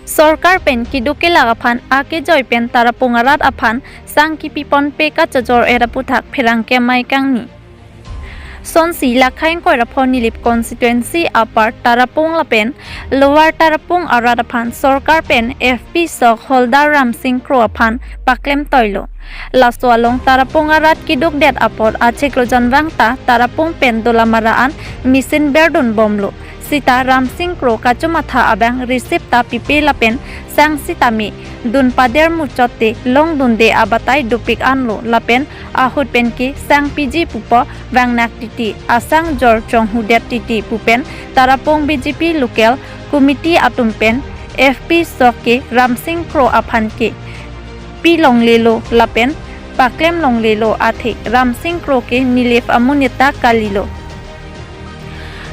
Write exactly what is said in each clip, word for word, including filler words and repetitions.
Sorkar pen keduk kelak aphan akejoi pen Tarapung arat aphan sang kipi ponpe kachojor-et aputhak pherangke amei kangni. Sonsi Lakhaing Koirapho Nilip constituency Upper Tarapung lapen Lower Tarapung arat aphan sorkar pen F P sok holder Ramsing Kro aphan paklem toilo. Laso along Tarapung arat keduk det apot achiklo jonvang ta Tarapung pen Dolamara an machine berdun bomlo. Sita Ramsing Kro kachomatha abang receipt ta pipe lapen sang sitame dun pader muchot te longdunde abatai dopik anlo lapen ahut pen ke sang piji pupo vangnak titi asang jor chonghudet titi pu pen Tarapung B J P local committee atum pen F P sok ke Ramsing Kro aphan ke pi longlelo lapen paklem longlelo athe Ramsing Kro ke Nilip amonit ta kalilo.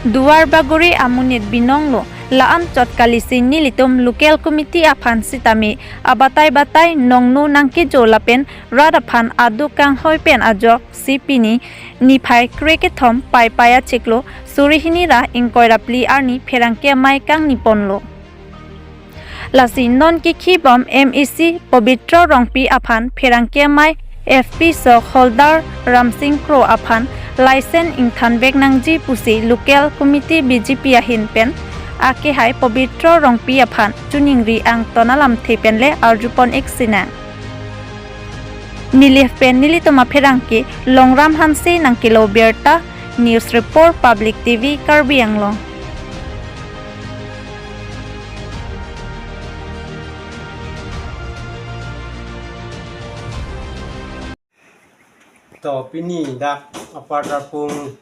Duar Bagori amonit binonglo, la-an chot kalisi nelitum local committee aphan sitame abatai batai nongno nangkejo lapen rat aphan aduk kanghoi pen ajok si pini niphai krekethom Paipai achiklo suri hini ra ingkoi ra phli arni pherangke amei kangni ponlo. Lasi non kekhibom M A C Pobitro Rongpi aphan pherangke amei F P sok holder Ramsing Kro aphan license ingthanvek nangji pusi local committee B J P ahin pen akehai Pobitro Rongpi aphan choningri angton alamthe pen le arjupon-ik sinang. Nilip pen nelitum apherangke Longram Hanse nangkelo birta, news report Public T V Karbi Anglong. To pini dak Upper Tarapung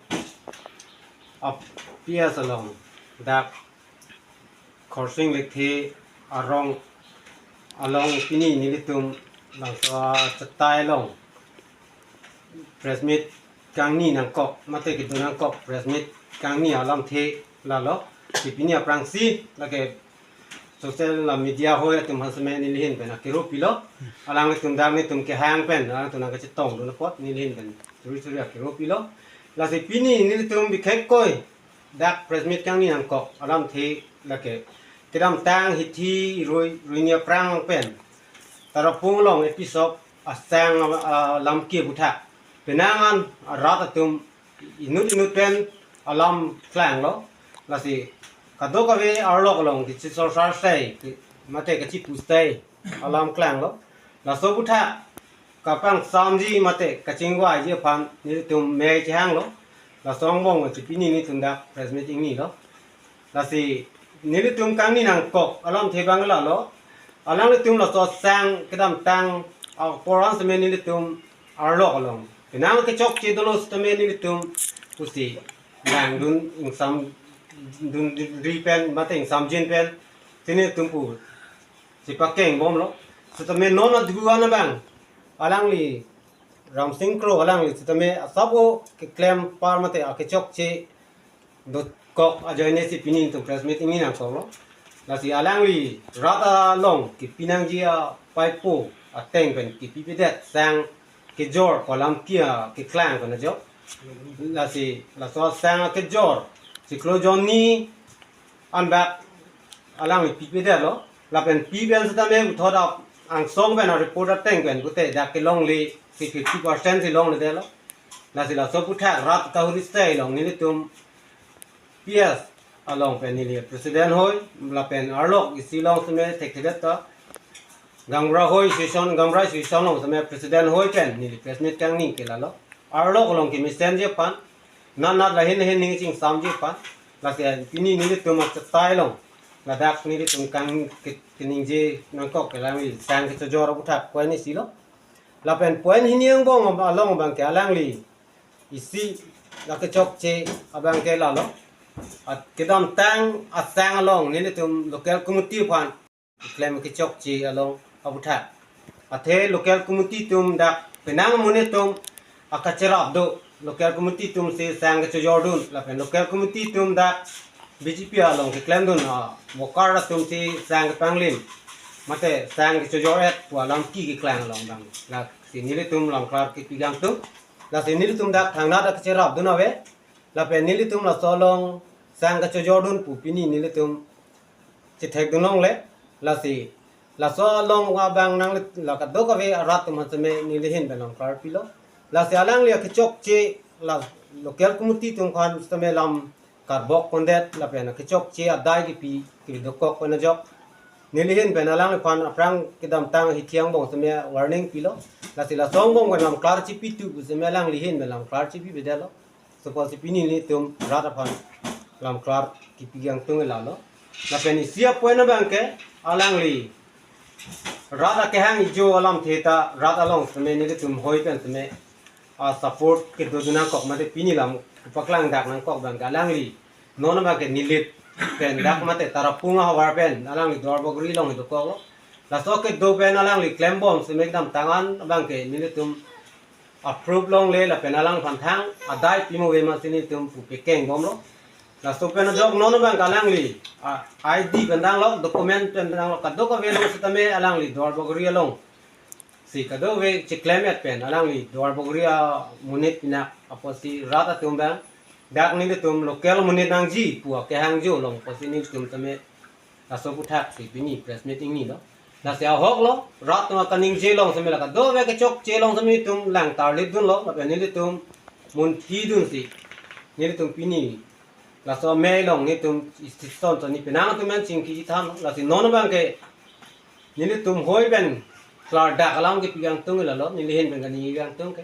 ap P S along dak Khorsing Lekthe arong along pini nelitum laso achetai along press meet kangni nangkok mate kedun nangkok press meet kangni alamthe lalo. Si pini aphrangsi lake social media hoi atum aphan seme nelihin pen akero pilo. Alanglitum dak nelitum kehang pen alangtum nangkachetongdun apot nelihin pen suri suri akero pilo. Lasi pini nelitum bikhek koi dak press meet kangni nangkok alamthe lake kedamtang hithi rui ruini aphrang pen Tarapung along A P sok asang, ah, lamke aputhak penang an rat atum inut inut pen alam klanglo. Lasi kadokave arlok along kachisor sar sai mate kachipu sai alam klanglo. Laso aputhak kapangsamji mate kachingvaiji aphan nelitum mei chehanglo. Laso angbong si pini nelitum dak press meet ingnilo. Lasi nelitum kangni nangkok alamthe abang lalo. Alanglitum laso asang kedamtang apor an seme nelitum arlok along penang kechokche dolo sitame nelitum pusi langdun ingsamdunri pen mate ingsamjin pen si nelitum pu si pakeng bomlo. Sitame non adru an abang alangli Ramsing Kro alangli sitame asap o keklem par mate akechokche dokok ajoine si pini nelitum press meet ingni nangkoklo. Lasi alangli rat along kepi nangji apaipo ateng pen kepipedet sang kejor pu alamke akeklang pen ajok. Lasi laso sang kejor chiklo jonni anbak alangli pipedetlo. Lapen pi pen sitame puthot ap angsong pen areport ateng pen pute dak kelongle si fifty percent si longledetlo. Lasi laso aputhak rat kahuri sai along nelitum P S along pen neli president hoi lapen arlok isi along seme thekthedet ta gaonbura hoi session, gaonbura session along seme president hoi pen neli press meet kangni ke lalo. Arlok along kemesen ji aphan, nat nat lahin lahin ning chingsamji aphan. Lasi pini nelitum achetai along ladak nelitum kang ke- keningje nangkok ke alangli sang kechojor aputhak point isi lo. Lapen point hini angbong along abang ke alangli isi la kechokche abang ke lalo. At kedamtang asang along nelitum local committee aphan klem kechokche along aputhak. Athe local committee atum dak penang amonit atum akacherap do, local committee atum si sang kechojordun lapen local committee atum dak B J P along keklemdun a worker atum si sang kepanglim mate sang kechojor-et pu alamke keklang along abang. Lasi nelitum langklar kepi kangtung. Lasi nelitum dak thangnat akacherapdun ave. Lapen nelitum laso along sang kechojordun pu pini nelitum chethekdun longle. Lasi laso along abang nangli la kadokave arat atum seme neli ahin pen lamklar pilo. Lasi alangli akechokche la local committee atum aphan seme lam karbok pondet lapen akechokche adai kipi kedokok pen ajok neli ahin pen alangliphan aphrang kedamtang hithi angbong seme warning pilo. Lasi laso angbong pen lamklar chipitu pu seme alangli ahin pen lamklar chipivedetlo. Suppose pini nelitum rat aphan lamklar kipi kangtung lalo. Lapen isi a-point abang ke alangli rat akehang ijo alamthe ta rat along seme nelitum hoi pen seme a-support kedodun nangkok mate pini lam paklang dak nangkok abang ke alangli non abang ke Nilip pen dak mate Tarapung ahavar pen alangli Duarbagori along dokoklo. Laso kedo pen alangli klembom seme kedamtang an abang ke nelitum approve longle lapen alangliphan thang adai pimo ave ma si nelitum pu pekeng bomlo. Laso pen ajok non abang ke alangli a-I D pen danglo, document pen danglo, kadokave along sitame alangli Duarbagori along si kadokave chiklemet pen alangli Duarbagori amonit pinak apotsi rat atum abang dak nelitum local monit nangji pu akehang jo along apotsi nelitum tame laso aputhak si pini press meet ingnilo. Lasi ahoklo, rat atum akaningje along seme la kadokave kechokche along seme nelitum lang tarlip dunlo, lapen nelitum munthi dunsi nelitum pini laso amei along nelitum isi son son ni penang atum men chingki chethanlo. Lasi non abang ke nelitum hoi pen klardak alam kipi kangtung lalo, neli ahin pen kaningje kangtung ke.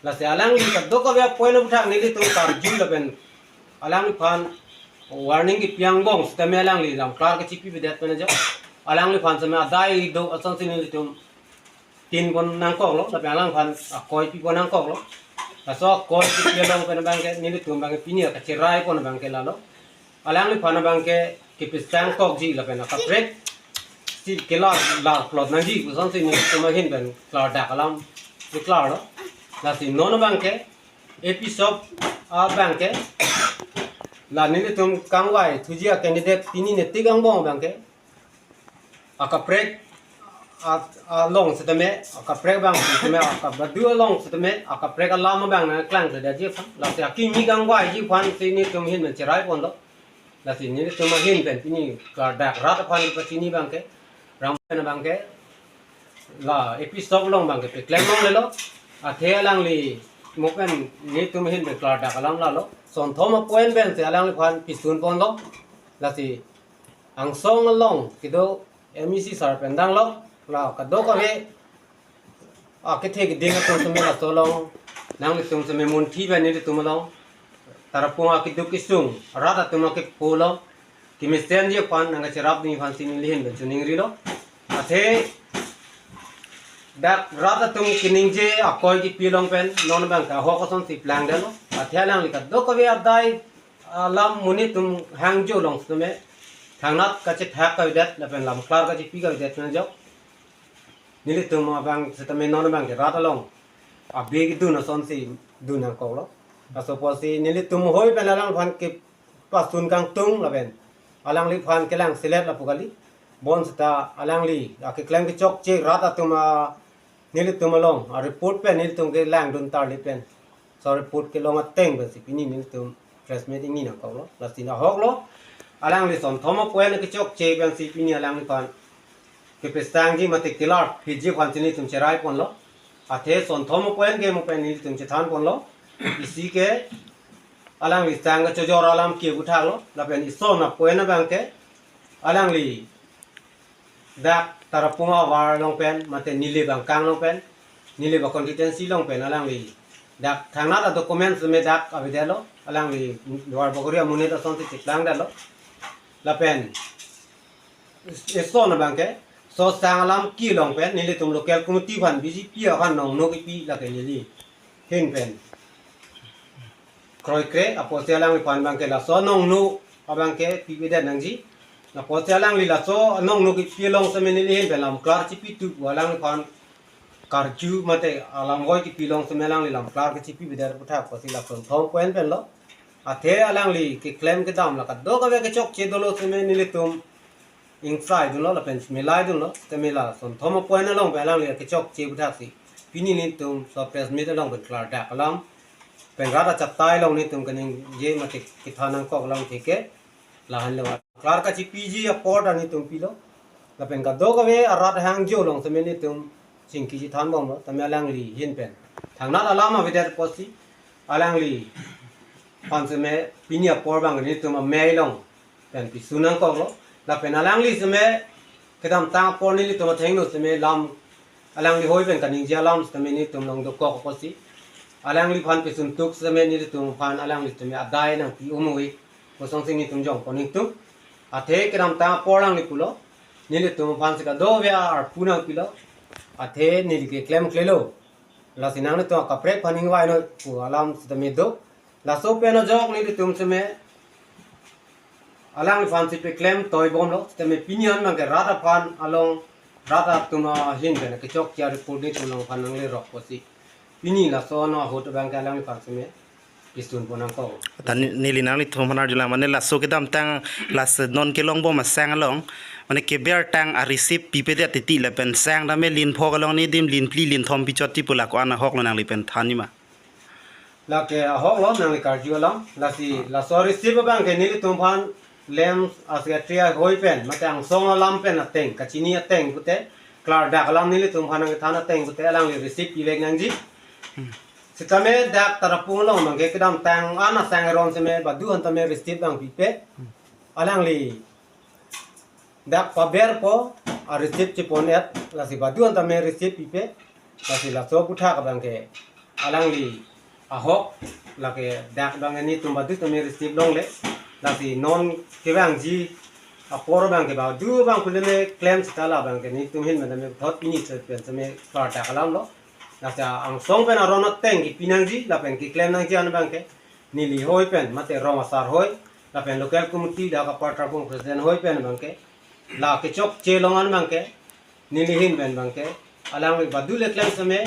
Lasi alangli kadokave a-point aputhak nelitum karju lapen alangliphan warning kipi angbong sitame alangli lamklar kachipivedet pen ajok alangliphan seme adai do asonsi nelitum tin pon nangkoklo, lapen alangliphan akoi pi pon nangkoklo. Laso akoi kipi along pen abang ke nelitum abang ke pini akacherai pon abang ke lalo. Alangliphan abang ke kepesang kokji lapen akaprek si kelar lar plot nangji pu asonsi nelitum ahin pen klardak alam deklarlo. Lasi non abang ke A P shop abang ke la nelitum kangvai thuji a-candidate pini netik angbong abang ke akaprek a-, along sitame, akaprek abang sitame, akabadu along sitame, akaprek alam abang nangklang sida ji aphan. Lasi akimi kangvaiji aphan si nelitum ahin pen cherai ponlo. Lasi nelitum ahin pen pini klardak rat aphan pachini abang ke, ram pen abang ke la A P shop along abang ke peklem longlelo. Athe alangli mo pen nelitum ahin pen klardak alam lalo. Sonthom a-point pen si alangliphan pisun ponlo. Lasi angsong along kedo M E C sir pen danglo, la kadokave akethe keding atum seme laso along nanglitum seme munthi pen nelitum along Tarapung akeduk kesung rat atum akepo along kemesenji aphan nangkacherap ding aphan si neli ahin pen choningrilo. Athe dak rat atum keningje akoi kipi along pen non abang ke ahok asonsi plangdetlo. Athe alangli kadokave adai alam monit atum hangjo along sitame thangnat kachethak kavedet lapen lamklar kachipi kavedet pen ajok nelitum abang sitame non abang ke rat along abi kedun asonsi dun nangkoklo. Laso apotsi nelitum hoi pen alangliphan kepasun kangtung lapen alangliphan kelang selet lapu kali. Bonseta alangli akeklem kechokche rat atum a nelitum along a-report pen nelitum kelang dun tarlip pen, so report kelong ateng pensi pini nelitum press meet ingni nangkoklo. Lasi ahoklo, alangli sonthom a-point kechokche pensi pini alangliphan kepesangji mate kelar phiji aphan si nelitum cherai ponlo. Athe sonthom a-point ke mo pen nelitum chethan ponlo. Isi ke alangli sang kachojor alam ke aputhaklo. Lapen ison a-point abang ke alangli dak Tarapung ahavar along pen mate Nilip angkang along pen, Nilip a-constituency along pen alangli dak thangnat a-document seme dak avedetlo, alangli Duarbagori amonit asonsi cheklangdetlo. Lapen ison abang ke so sang alam kelong pen nelitum local committee aphan B J P aphan nongno kipi lake neli ahin pen kroikre, apotsi alangliphan abang ke laso nongno abang ke pipedet nangji. Apotsi alangli laso nongno kipi along seme neli ahin pen lamklar chipitu pu alangliphan karju mate alam hoi kipi along seme alangli lamklar kachipipedet aputhak apotsi la sonthom a-point penlo. Athe alangli keklem kedam la kadokave kechokche dolo seme nelitum ingsai dunlo lapen milai dunlo, sitame la sonthom a-point along pen alangli kechokche aputhak si pini nelitum so press meet along pen klardak alam pen rat achatai along nelitum kaningje mate kethan nangkok alamthe ke lahenlo. Klar kachipiji apor ta nelitum pilo. Lapen kadokave arat hangjo along seme nelitum chingki chethanbomlo, tame alangli ahin pen thangnat alam avedet apotsi alangliphan seme pini apor abang nelitum amei along pen pisun nangkoklo. Lapen alangli seme kedamtang apor nelitum athengno seme lam alangli hoi pen kaningje alam sitame nelitum along dokok apotsi alangliphan pisun tuk seme nelitum aphan alangli seme adai nangpi umui kosong sing nelitum jongpon nelitum. Athe kedamtang apor alangli pulo, nelitum aphan si kadokave arpu nangpilo. Athe neli keklem klelo. Lasi nanglitum akaprek aphan ingvai non pu alam sitame do. Laso pen ajok nelitum seme alangliphan si peklem toibomlo. Sitame pini an abangke rat aphan along rat atum ahin pen kechokche a-report nelitum along aphan nanglerok apotsi pini laso ano ahut abangke alangliphan seme pisun pon nangkok. Ta ni- neli nanglitum aphan arjulang, mane laso kedamtang, laso non kelongbom asang along, mane keber tang a-receipt pipedet titi lapen sang tame lin phok along nedim lin phli lin thom pichot ti pu la ko-an ahoklo nangli pen thanji ma? Lake ahoklo nangli karju alam, lasi laso receipt abangke nelitum aphan LAMPS a-secretary ahoi pen mate angsong alam pen ateng kachini ateng pute klardak alam nelitum aphan nangkethan ateng pute alangli receipt pivek nangji. Sitame dak Tarapung along abangke kedamtang an asang eron seme badu an tame receipt abang pipe. Alangli dak paberpo a-receipt chepon-et, lasi badu an tame receipt pipe. Lasi laso aputhak abangke alangli ahok, lake dak abang nelitum badu tame receipt longle. Lasi non kevangji apor abangke badu abang kuleme klem sita la abangke nelitum ahin pen tame thot pini se pen tame klardak alamlo. Lasi angsong pen aron ateng kipi nangji lapen keklem nangji an abangke neli hoi pen mate rong asar hoi lapen local committee dak apar Tarapung president hoi pen abangke la kechokche along an abangke neli ahin pen abangke alangli badu le klem seme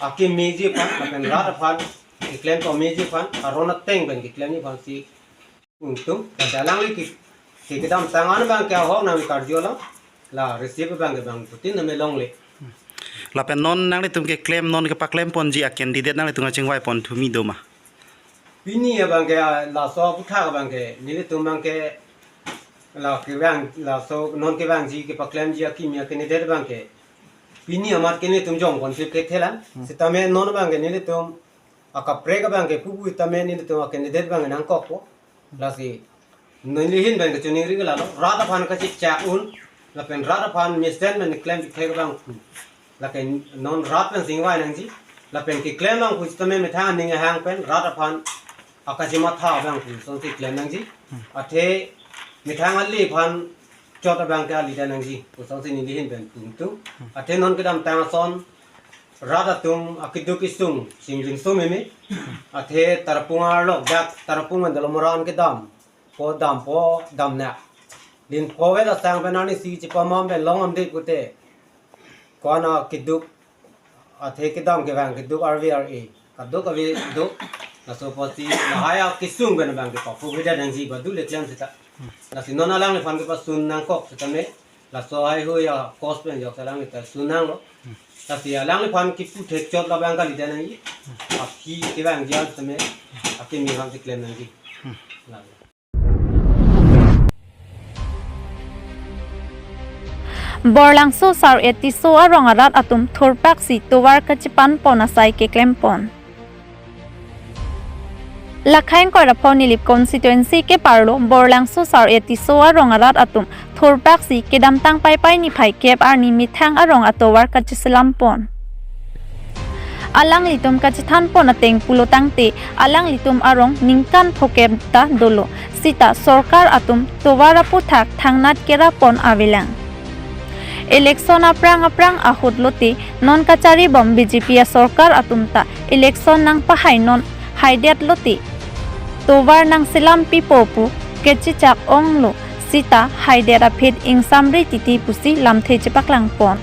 akimi ji aphan lapen rat aphan keklem to mi ji aphan aron ateng pen keklemji aphan si ungtung. Lasi alangli ke ke kedamtang an abangke ahok nangli karju alam, la receipt abangke bangphutin tame longle. Lapen non nanglitum keklem, non kepaklemponji a-candidate nanglitum kachingvai pon thumi do ma? Pini abangke, ah, laso aputhak abangke nelitum abangke la kevang, laso non kevangji kepaklemji akimi a-candidate abangke pini amat ke nelitum jongpon phit kekthelang. Hmm. Sitame non abangke nelitum akaprek abangke pupu tame nelitum a-candidate abangke nangkokpo. Lasi neli ahin pen kachiningri ke lalo, rat aphan kachechak un lapen rat aphan mesen pen klem thek abang pu. Lake non rat pen si ingvai nangji lapen keklem abang pu sitame methang aning ahang pen rat aphan akachematha abang pu kosonsi klem nangji. Athe methang ale aphan chot abangke alida nangji kosonsi neli ahin pen pu ungtung. Athe non kedamtang ason rat atum akeduk kesung sing lingsum meme. Athe Tarapung arlo dak Tarapung mandal Moran kedampo dampo damnak. Lin phove ta sang pen arnisi chepamam pen long amde pute ko-an akeduk athe kedam kevang keduk arve ar-e kadokave do. Laso apotsi lahai akesung pen abangke papu vida nangji badu le klem sita. Lasi non alangliphan kepasun nangkok sitame laso haihui a-cost pen jok alangli ta sun nanglo. Lasi alangliphan kipu thek chot labang kalida nangji. Aphi kevangji an sitame akimi aphan si klem nangji. Lalo. Borlangso Sar-et Tisso arong arat atum thurpaksi tovar kachepanpon asai keklempon. Lakhain Koirapho Nilip constituency keparlo Borlangso Sar-et Tisso arong arat atum thurpaksi kedamtang Paipai niphai kep arni methang arong atovar kacheselampon. Alanglitum kachethanpon ateng pulotangte alanglitum arong ningkan phokep ta dolo, sita sorkar atum tovar aputhak thangnat kerapon avelang. Election aphrang aphrang ahut lote non kacharibom B J P asorkar atum ta election nangpahai non haidet lote tovar nangselam pipo pu kechechak onglo, sita haidet aphi ingsamri titi pusi lamthe chepaklangpon.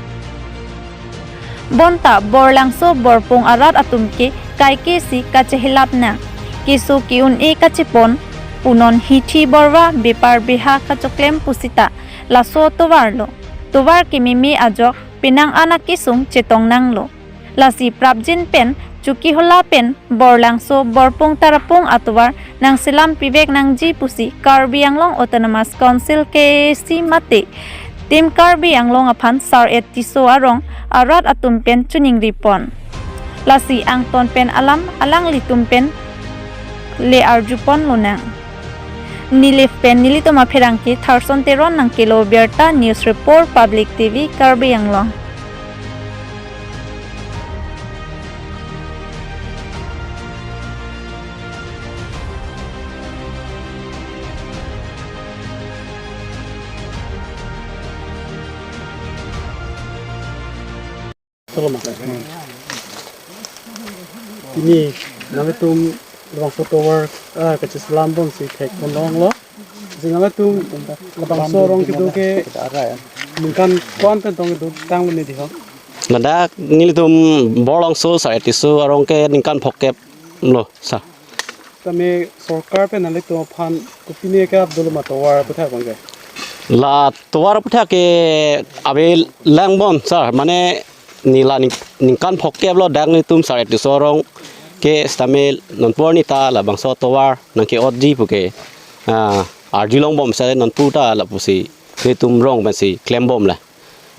Bonta Borlangso Borpung arat atum ke kaike si kachehilap nang, keso ke-un-e kachepon punon hithi borva bepar beha kachoklem pusita laso tovar lo. Tovar kememe ajok penang an akesung chetong nanglo. Lasi prapjin pen Chokihola pen Borlangso Borpung Tarapung atovar nangselam pivek nangji pusi Karbi Anglong Autonomous Council K A A C mate Team Karbi Anglong aphan Sar-et Tisso arong arat atum pen choningri pon. Lasi angton pen alam alanglitum pen le arju pon lonang. Nilip pen nelitum apherangke Tharson Teron nangkelo birta, News Report, Public T V, Karbi Anglong. Toloma. Pini nanglitum labangso tovar, ah, kacheselam bomsi thek pon longlo. Jing nanglitum labangso arong kedo ke ningkan ko-an pen tong kedo tanglo ne di ho? Ladak nelitum Borlongso Sar-et Tisso arong ke ningkan phokep lo, sir. Tame sorkar pen nanglitum aphan kopine ke ap dolo ma tovar aputhak abang ke? La tovar aputhak ke ave lang bom, sir. Mane neli la ning-, ningkan phokep lo dak nelitum Sar-et Tisso arong ke, sitame nonpu arni ta labangso tovar nangke-otji pu ke, ah, arjulong bom, sir, nonpu ta lapusi nelitum rong pensi klem bom la.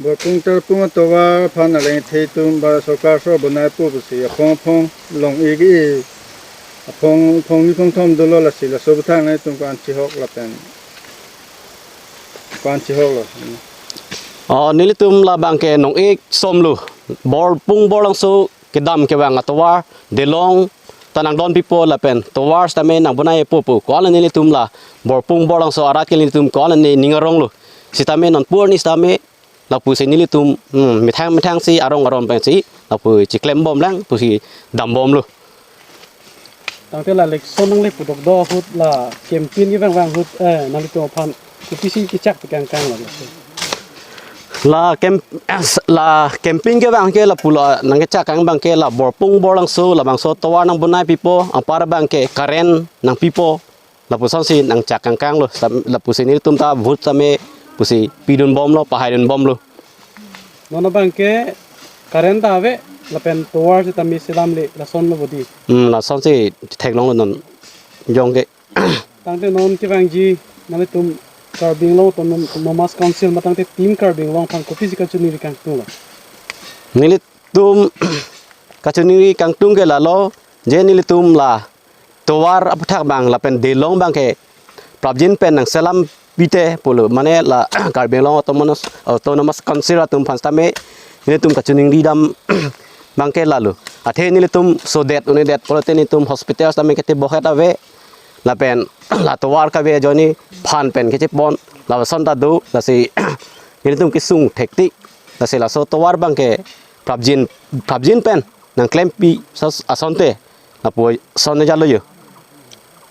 Borpung Tarpung atovar aphan alang-ethe atum ba sorkar so bonai po pusi aphong aphong long-ik-i, aphong aphong ni phongthom dolo, lasi laso aputhak nangtum ko-an chihok lapen ko-an chihok lo. Oh, nelitum labang ke nong-ik somlo. Borpung Borlongso kedam kevang atovar, delong ta nangdon pipo lapen tovar sitame nangbonai po pu ko-an nelitum la Borpung Borlongso arat ke nelitum ko-an ne ning arong lo. Sitame nonpu arni sitame lapusi nelitum, hmm, methang methang si arong arong pensi lapu chiklem bom lang pusi dam bom lo. Tangte la election nangle pudok do ahut la campaign kevang vang ahut, eh, nanglitum aphan kopisi kechak pikang kang lo. La camp-, la campaign kevang ke lapulo nangkechak kang abang ke la Borpung Borlongso labangso tovar nangbonai pipo, anpar abang ke current nangpipo. Lapusonsi nangchak kang kang lo, sam-, lapusi nelitum ta vote sitame pusi pidun bom lo, pahai dun bom lo. Non abang ke current ta ave, lapen tovar sitame selam le, lason lo bodi. Hmm, lasonsi theklong lo non jong ke. Tangte non kevangji nanglitum Karbi Anglong Autonomous Council ma tangte Team Karbi Anglong aphan kopisi kachoningri kangtung lo? Nelitum kachoningri kangtung ke lalo, je nelitum la tovar aputhak abang lapen delong abang ke prapjin pen nangselam pite pulo, mane la Karbi Anglong Autonomous, Autonomous Council atum aphan sitame nelitum kachoningri dam abang ke lalo. Athe nelitum sodet un-edet pulote nelitum hospital sitame kete bohet ave, lapen la tovar kave ajoine phan pen kechepon, lason ta do, lasi nelitum kesung thektik, lasi laso tovar abang ke prapjin, prapjin pen nangklempi sas asonte lapuson jalo yo.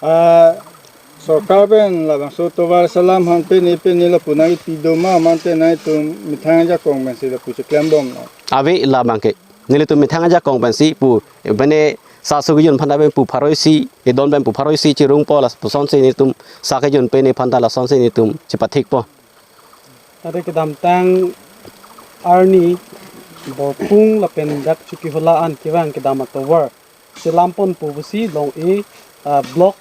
Ah, sorkar pen labangso tovar selam aphan pini pini lapu nangpi do ma, mante nangtum methang ajakong pensi lapu chiklem bom lo? Ave, labang ke nelitum methang ajakong pensi pu, bene sa su kejun aphan ta pen pu pharo isi, edon pen pu pharo isi chirung po, lapusonsi nelitum sa kejun pen aphan ta lasonsi nelitum chipathik po. Tangte kedamtang arni Borpung lapen dak Chokihola an kevang kedam atovar selam ponpo pusi long-e, ah, block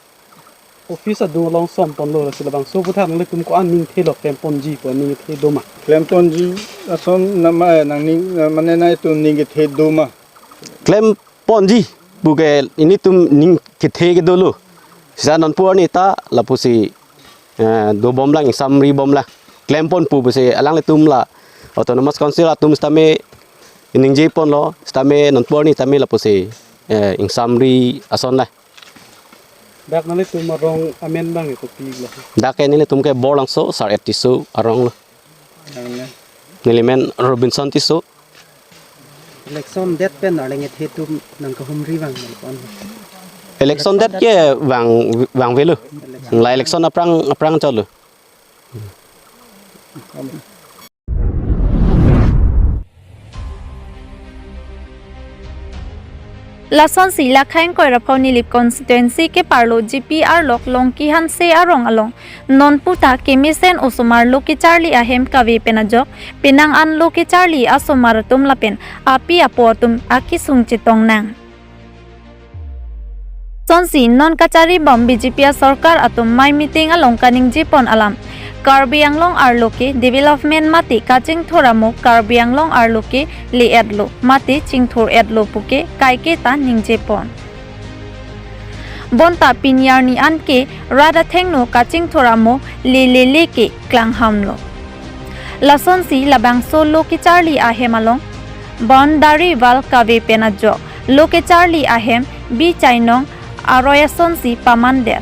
office adung along som ponlo, lasi labangso aputhak nanglitum ko-an ningthe lo, klem ponji pu ningthe do ma? Klem ponji ason nama, eh, nangning, eh, mane nangtum ningthe do ma? Klem ponji pu ke nelitum ning kethe ke dolo. Sisa nonpu arni ta lapusi, eh, do bom lang, ingsamri bom lang. Klem ponpo pusi alanglitum la Autonomous Council atum sitame ningje ponlo, sitame nonpu arni sitame lapusi, eh, ingsamri ason la. Dak nanglitum arong amen abang ke kopi lo? Dak ke nelitum ke Borlongso Sar-et Tisso arong lo. Amen. Neli men Robinson Tisso. Election det pen alang-ethe atum nangkahumri vang nangkon? Election det ke vang, vang avelo. Election. La election aphrang, aphrang cholo. Lasonsi la Khangkoi Raphau Nilip constituency keparlo G P arlok Longki Hanse arong along nonpu ta kemesen osomar lo kecharli ahem kave pen ajok, penang an lo kecharli asomar atum lapen api apo atum akesung chetong nang. Lasonsi non kachari bom B J P asorkar atum mei meeting along kaningje pon alam Karbi Anglong arlo ke development mate kachingthur amo Karbi Anglong arlo ke le-etlo mate chingthur-etlo puke kaiketa ningjepon. Bonta pini arni anke rat athengno kachingthur amo lelele ke klanghamlo. Lasonsi labangso lo kecharli ahem along boundary wall kave pen ajok lo kecharli ahem bi chainong aroi asonsi pamandet.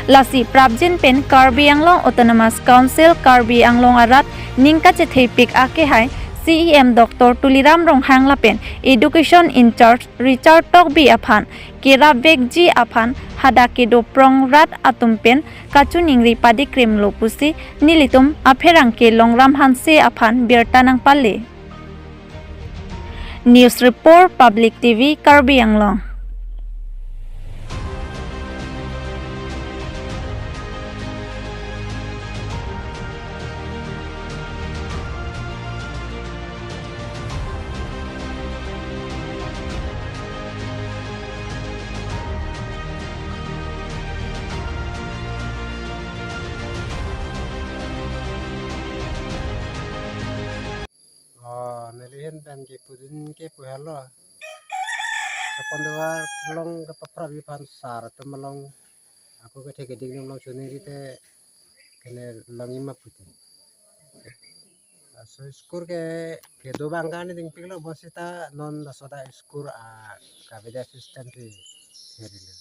Lasi prapjin pen Karbi Anglong Autonomous Council Karbi Anglong arat ning kachethepik akehai C E M Doctor Tuliram Ronghang lapen Education in-charge Richard Tokbi aphan kerapvekji aphan hadak kedo prong rat atum pen kachiningri padikrimlo pusi nelitum apherangke Longram Hanse aphan birta nangpale. News Report, Public T V, Karbi Anglong. Oh, neli ahin pen kepudun ke pu helo. Sapon dewar long kepaprap aphan sar atum along. Ako kethe keding along chuningri te kene long ima puti. Laso school ke kedo abang ke ne dingpiklo, bonsita non laso dak school a kavedet system si herilo.